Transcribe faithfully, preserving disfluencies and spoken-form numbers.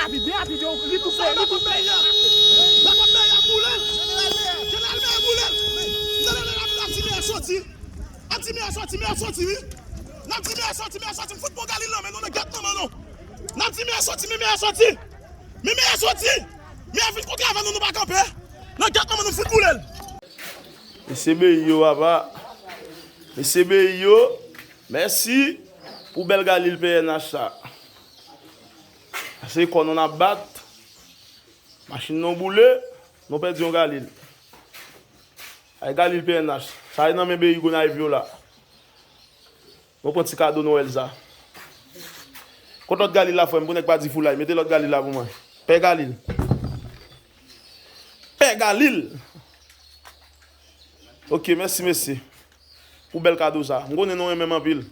Rapid, byen rapid, yo, li toufe, li toufe. N ap ap mèyè boule l. Jeneral mèyè boule l. N ap di mèyè soti. N ap di mèyè soti, mèyè soti, wi. N ap di mèyè soti, mèyè soti. M fout pran Galil nan men nou, nan gèt nan men nou. N ap di mèyè soti, men mèyè soti. Men mèyè soti. Mèyè vin kontre avè nou, nou pa kanpe. Nan gèt nan men nou, m fout boule l. Mesye Beyi yo, papa. Mesye Beyi yo, mèsi pou bèl Galil P N H sa. Se kò nou n ap bat. Machin nou boule, nou pèdi yon Galil. Ay Galil P N H. Sa e nan men Beyi Gonayiv yo la. Nou pran ti kado Nwèl sa. Kot lòt Galil la, frè m, pou nèg pa di foulay? Mete lòt Galil la pou mwen. Pè Galil. Pè Galil. Ok, mèsi, mesye. Pou bèl kado sa. M konnen nou renmen m anpil.